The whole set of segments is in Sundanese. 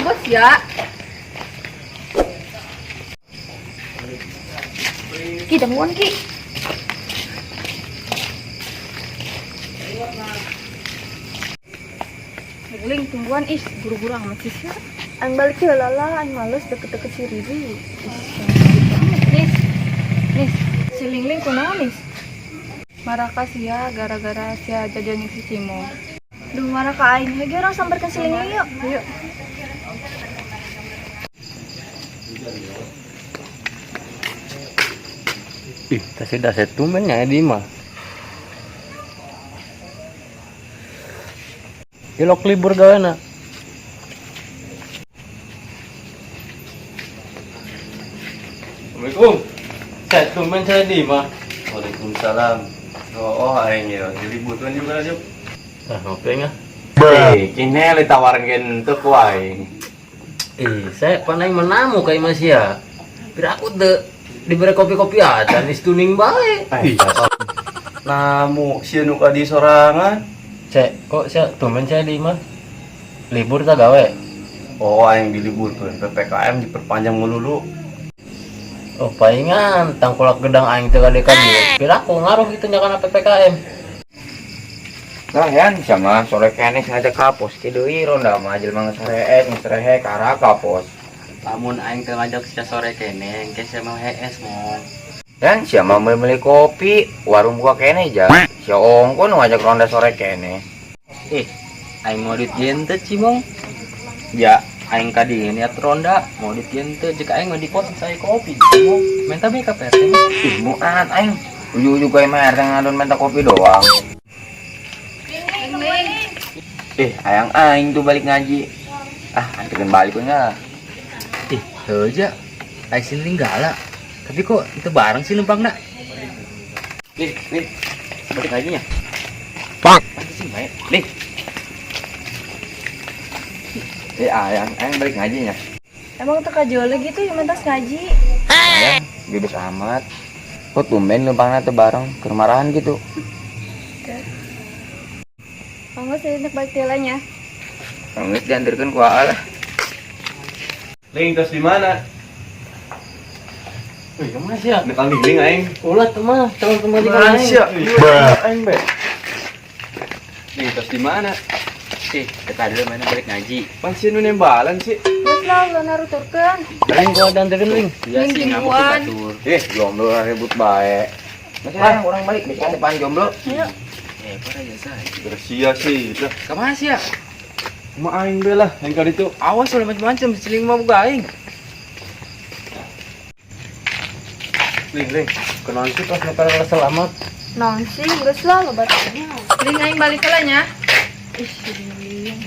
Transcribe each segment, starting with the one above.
Ribut ya. Ki, tungguan Ki. Ling, tungguan ih, buru-buru amat sih sia. Aing balik ya lah, aing males deket-deket si Riri. Nis, nis, si Lingling kunaon nis? Marah ka sia gara-gara sia jadian jeung si Cimo. Duh, marah ka aing. Lagi orang sambarkan si Lingling yuk. Ayo. Ih, tas sudah setumen ya di mah. Ilok libur gawe na. Assalamualaikum. Setumen saya di mah. Waalaikumsalam. Oh, aing ya, diliburkan juga Juk. Ah, ngopi nggak? Eh, kini ditawarin teu ku aing. Ih, saya panai menamu kayak mas ya. Pira aku de diberi kopi-kopi aja nih tuning bae. Ih, namu sieun nu ka di sorangan. Cek, kok saya tumben saya di mah? Libur tak gawe? Oh, aing diliburkeun PPKM diperpanjang melulu. Oh, palingan tangkulak gedang aing teu gade ka dieu. Pira aku ngaruh gitu nya kana PPKM. Lah yan sama sore kene ngajak kapos ki deui ronda mah jelema geus rees geus rehe kara kapos. Lamun aing teu ngajak sia sore kene, engke sia mau hees mong. Dan sia mah meuli kopi warung buka kene ja. Sia ongko nu ngajak ronda sore kene. Ih, aing mau duit gente cimong. Ya, aing ka dieu niat ronda, mau duit gente jika aing mah di pos saya kopi cimong. Minta be ka PRT mah. Ih, muat aing. Ujug-ujug aing mah RT ngadon minta kopi doang. Ih, ayang aing tuh balik ngaji. Ah, anterin balik we lah. Ih, heuh ja. Aing sini galak. Tapi kok itu bareng sih numpangna? Nih, nih. Balik ngajinya. Pak. Sih, bae. Nih. Eh, ayang, aing balik ngajinya. Emang teu kajual gitu ya mentas ngaji. Ayang, bebas amat. Kok tumben numpangna teu bareng, keur marahan gitu. Kamu sih nek balik telanya. Geus diantarkeun ku aa lah. Ling, tas di mana? Wih, kemana sih ya? Nek ling aing. Ulah mah, calon pemajikan aing. Sia. Aing be. Ling, tas di mana? Ih, kita dulu mana balik ngaji. Pan sieun nu nembalan sih. Terus lah ulah naruturkeun. Ling gua dianterin ling. Iya sih, ngamuk ke batur. Ih, jomblo ribut bae. Masih ayang orang balik bisa depan jomblo. Ayo. Eh, parah jasa. Bersia sih, lah. Kemana sih ya? Ma aing be lah, yang kali itu. Awas ulah macam-macam, siling mah boga aing. Ling, ling. Kenaon sih pas nu selamat. Naon sih, geus lah loba tanya. Ling aing balik heula nya. Ih, si Lingling.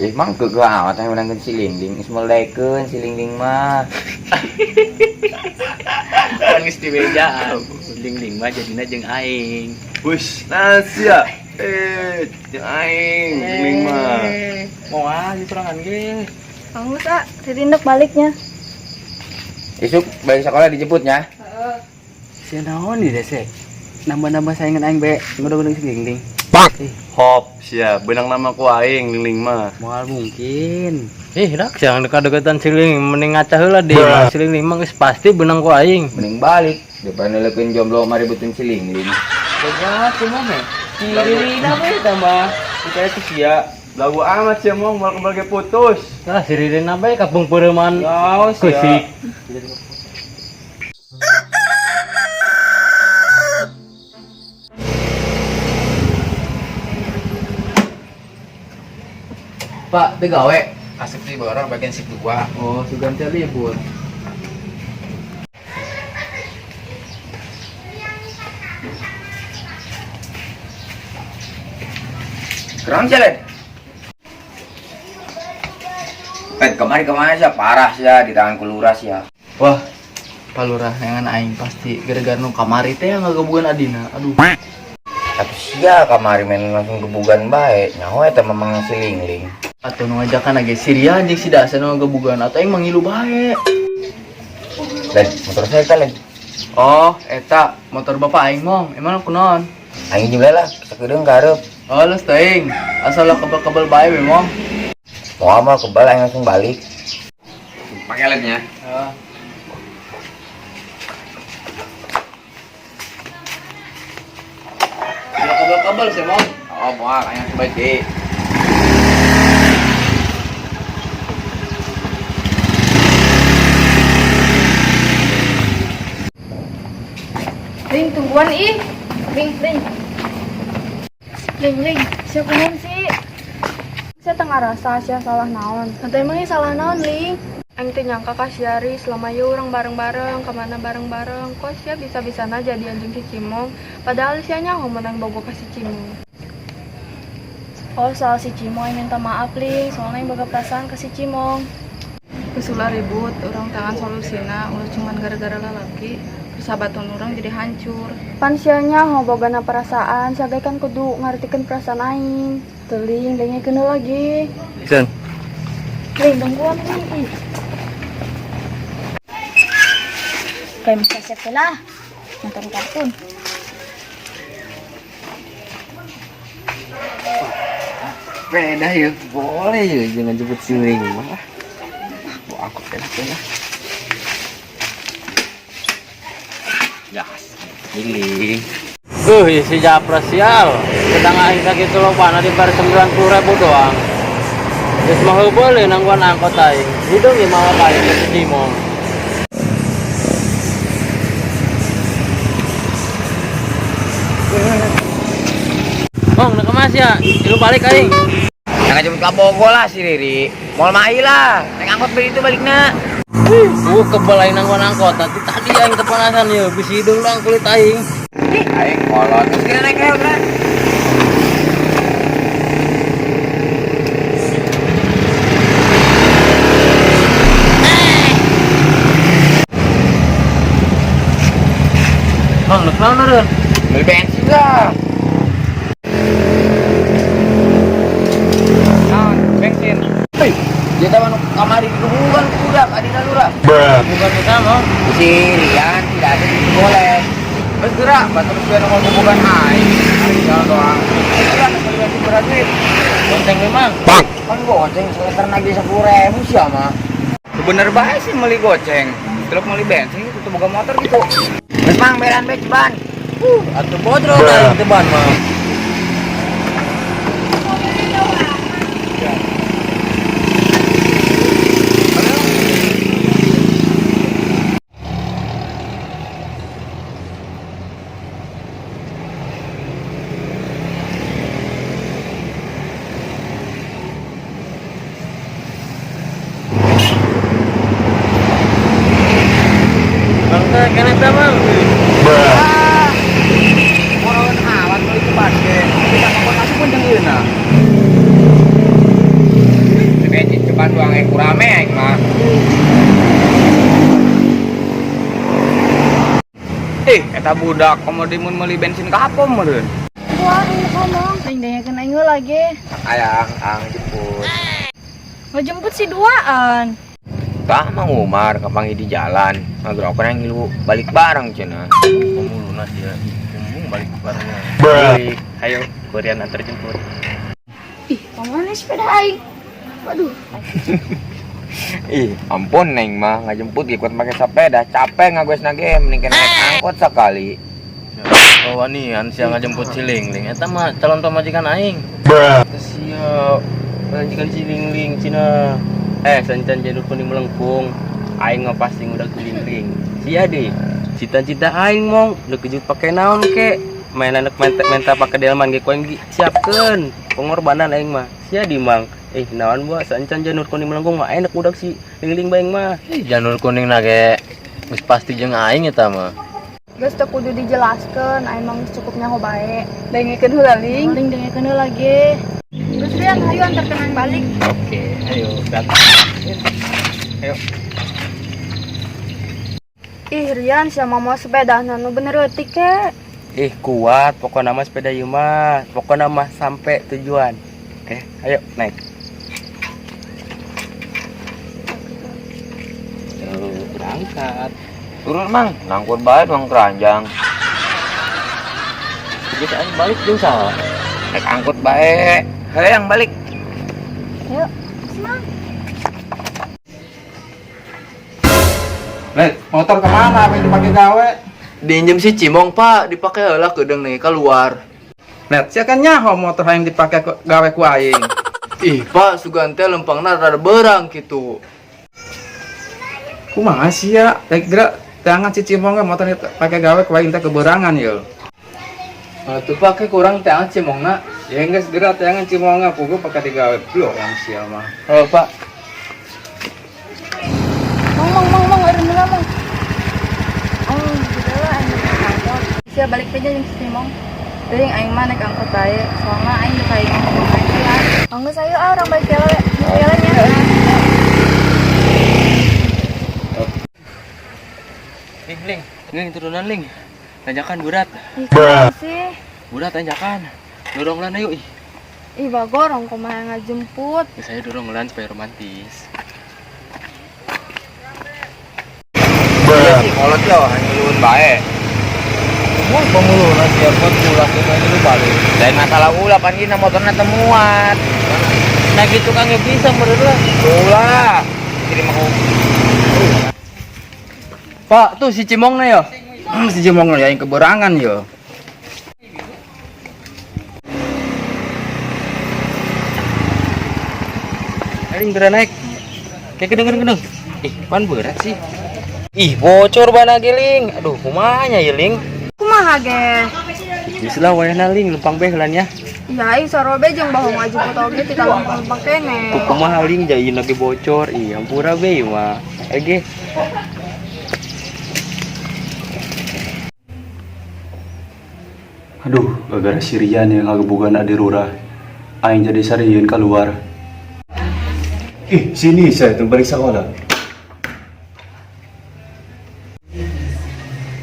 Ih, mang geugeuh amat yang menangkeun si Lingling, geus melekeun si Lingling mah. Kan geus dibejaan. Ling-ling mah jadina jeung aing. Wis, nah sia. Eh, jeung aing, ling mah. Moal di sorangan ge. Kamu ah, Riri nek baliknya. Isuk balik sekolah dijemputnya. Sia naon di dese? Nambah-nambah saingan aing be ngudung-ngudung si Ling-ling. Hop, sia, benang nama ku aing ling mah. Moal mungkin. Ih, dak jangan dekat-dekatan si Ling, mending ngaca heula deh. Si Ling mah geus pasti benang ku aing. Mending balik daripada neleukeun jomblo maributin si Lingling. Boga cuma meh. Si Ririna we tambah. Percaya ke sia. Lagu amat sia mong mal kembali putus. Lah si Ririna bae kapung peureman Oh, kusik. Pak, teu gawe. Asep di orang bagian sip 2. Oh, sugan teh libur. Kurang sih, Len. Eh, kemarin kemana sih? Parah sih ya, di tangan kelurah sih ya. Wah, palurah neangan aing pasti gara-gara nu kamari teh ngagebugan adina. Aduh. Tapi sia kamari main langsung gebugan bae. Nyawa eta memang si Lingling. Atau nu ngajakan lagi si Rian jeung si Dasa nu ngagebugan atau aing mangilu bae. Len, motor saya eta, Len. Oh, eta motor bapak aing mong. Emang kunaon? Aing juga lah, sakedeung ka hareup. Oh, los teuing. Asal lo kebal-kebal bae we, Mong. Mau mah kebal aing langsung balik. Pakai lednya. Heeh. Lo kebal-kebal sih, Mong. Oh, mau aing langsung balik deh. Ling, tungguan ih. Ling, ling. Ling, ling, siapa naon sih? Saya tengah rasa sia salah naon. Nanti emangnya salah naon, Ling? Aing teu nyangka ka sia Ri, selama ieu urang bareng-bareng, kemana bareng-bareng. Kok sia bisa-bisana jadi anjing si Cimong? Padahal sia nyaho mun aing bogoh ka si Cimong. Oh, soal si Cimong, aing minta maaf, Ling. Soalnya aing boga perasaan ke si Cimong. Geus ulah ribut, urang tangan solusina, ulah cuman gara-gara lalaki. Persahabatan urang jadi hancur. Pan sia nyaho bogana perasaan, sia ge kan kudu ngartikeun perasaan aing. Tuh, Ling, dengekeun lagi. Sen. Ling, tungguan, Ling. Ih. Kayak mesti siap lah nonton kartun. Sepeda ya boleh ya jangan jemput si Ling mah. Bawa angkot enak ya. Gas. Ling. Si Japra sial. Sedang aing sakit lobana dibayar 90.000 doang. Geus mah heubeul boleh nangguan angkot aing. Hidung ieu mawa aing ke si Cimong. Bang, nak kemas ya? Lu balik aing. Jangan jemput ka Bogor lah si Riri. Moal mai lah. Naik angkot begitu balikna. Kebal aing nangguan angkot. Nanti tadi aing kepanasan ya, bisi hidung doang kulit aing. Aing kolot. Terus kira naik rel kan? Bang, nak naon eureun? Beli bensin lah. Naon, bensin. Hei, dia tahu anu kamari bukan budak adina lurah. Bukan kita mau. Si Rian tidak ada di boleh. Terus gerak, batu terus nomor bukan aing. Aing jalan doang. Gerak, beli bensin berapa duit? Bonceng memang. Kan goceng seliter lagi 10.000 sih mah. Bener bae sih beli goceng. Terus beli bensin itu tuh boga motor gitu. Terus mang beran be ceban. Atuh bodro aing teu ban mah. Bang teh kene teh bang. Ah. Moroan alat beli ceban ge. Kita kapan masuk pun jeung euna. Beli bensin ceban doang aing kurame aing mah. Eh, eta budak komo di mun meuli bensin ka apa meureun? Tungguan, aing mau ngomong. Ling, dengekeun aing lagi. Ayang, ang jemput. Ngejemput si duaan. Tah Mang Umar kapanggih di jalan. Ngagerokan yang ngilu balik bareng cenah. Pemuluna sih ya. Kumbung balik barengnya. Balik. Ayo, Korean antar jemput. Ih, kemana sepeda aing? Waduh. Ih, ampun neng mah ngajemput ikut pakai sepeda, capek ngagoes nage mending kena naik angkot sekali. Oh, wanian sia ngajemput si Ling Ling. Eta mah calon pamajikan aing. Terus sia majikan si Ling Ling cina. Sancan janur kuning melengkung. Aing mah pasti ngudag si Ling Ling. Sia deh. Cita-cita aing mong udah kejut pakai naon ke. Main anak menta, menta pakai delman ge ku aing siapkeun. Pengorbanan aing mah. Sia di mang. Naon buah sancan janur kuning melengkung mah aing ngudag si Ling Ling bae mah. Ih, janur kuning nage geus pasti jeung aing eta mah. Geus teu kudu dijelaskeun, aing mah geus cukup nyaho bae. Dengekeun heula Ling. Ling, dengekeun lagi. Geus Rian, hayu antarkeun aing balik. Oke, ayo berangkat. Ayo. Ih Rian, sia mah moal sepedana nu bener eutik ke. Ih, kuat pokoknya mah sepeda ieu mah. Pokoknya mah sampai tujuan. Oke, ayo naik. Ayo berangkat. Turun mang, nangkut bae doang keranjang. Geus aing balik jeung saha? Naik angkot bae. Hayang balik. Yuk, Mang. Let, motor kemana apa yang dipakai gawe? Diinjem si Cimong pak, dipakai lah kedeng nih keluar. Let, sia kan nyaho motor yang dipakai gawe ku aing. Ih pak, sugante lempangna rada berang gitu. Kumaha sia? Rek gerak tangan si Cimong motor dipakai gawe ku aing teh keberangan yo. Nah, tuh pakai kurang tangan Cimongna. Ya geus gerak tangan Cimong pugu pakai digawe blok yang sia mah. Oh pak. Mang mang mang mang eureun heula mang. Oh, gitu lah aing naik angkot. Sia balik aja jeung si Cimong. Teuing aing mah naik angkot bae, soalna aing teu kayak ngomong aing lah. Oh, geus ayo ah urang balik heula we. Heula nya. Ling, Ling, Ling turunan Ling. Tanjakan berat. Ih, kenapa sih? Berat tanjakan. Dorong lan ayo ih. Ih, bagor orang kumaha ngajemput. Ya, saya dorong lan supaya romantis. Iya sih, kolot yo, ngiluun bae. Mun pemuluna siapa ulah kita ini lu balik. Lain masalah ulah pan gina motornya temuat. Nah gitu kan ya bisa menurut lah. Ulah. Jadi mau Pak, tuh si Cimongna ya. Si Cimong ya yang keberangan yo. Ling berat naik. Kayak kedengeran kedeng. Ih, pan berat sih. Ih, bocor bana ge, Ling. Aduh, kumaha nya ya, Ling? Kumaha ge? Geus lah wayahna Ling, lempang beh lan ya. Ya aing sarobe jeung bohong ngajemput oge ti lempang kene. Kumaha Ling jain lagi bocor. Ih, ampura be mah. Ege. Aduh, gara-gara si Rian yang ngagebugan adirura. Aing jadi sarieun keluar. Ih, sini saya tuh balik sekolah.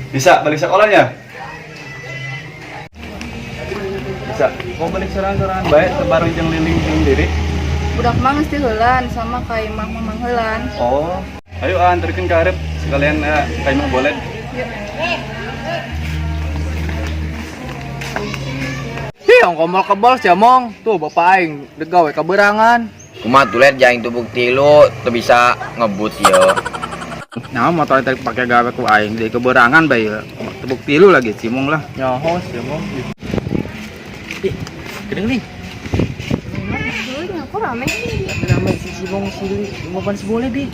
Bisa balik sekolahnya? Bisa. Mau balik sorang-sorangan baik sebarang jeung liling jeung diri. Budak mah geus diheulan sama ka imah mamang heulan. Oh, ayo ah, antarkeun ka hareup sekalian ka imah boleh. Ih, yang komol kebal sih mong. Tuh bapak aing degawe keberangan. Kumaha tuh let jaing tubuk tilu teu bisa ngebut yo. Nah, motor yang dipakai gawe ku aing di keberangan bae ya. Tebuk tilu lagi Cimong lah. Nyaho sih mong. Ih, kedeng Ling. Dulu aku rame. Rame si Cimong si Ling, mau pan boleh di.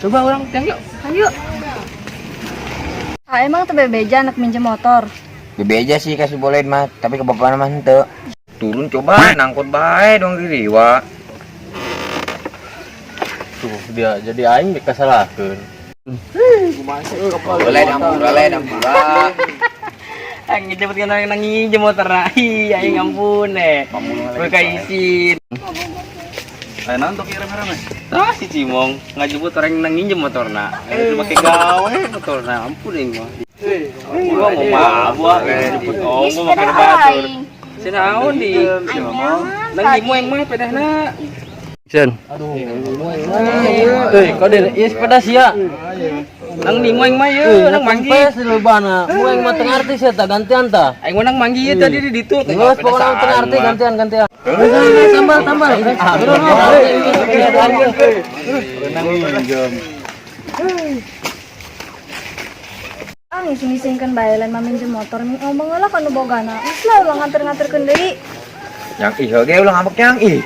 Coba orang tiang yuk. Ayo. Ah, emang teu bebeja anak minjem motor. Bebeja sih kasih boleh mah, tapi ke bapak mah henteu. Turun coba nangkut bae dong diriwa. Tuh dia jadi aing dikasalahkeun. Boleh ampura le ampura. Aing cepet kan nang nginjem motor nah. Ih, aing ampun eh. Mereka isin. Ayo naon tok rame-rame. Tah si Cimong ngajemput orang nang nginjem motorna. Eh pakai gawe motorna. Ampun aing mah. Gua mau mabuk, jemput onggo make batur. Sinaon di. Nang di aing mah pedahna. Sen. Eh, kau deh, ieu sepeda sia. Nang di aing mah ye, nang manggi. Kempes di lubana. Mu aing mah teu ngarti sia tah gantian tah. Aing mah nang manggi ye tadi di ditu. Geus pokona teu ngarti gantian gantian. Tambal tambal. Ah, ngising-ngisingkeun bae lain mah minjem motor ngomong lah kanu bogana. Geus lah ulah nganter-nganterkeun deui. Yang ih ge ulah ngambek yang ih.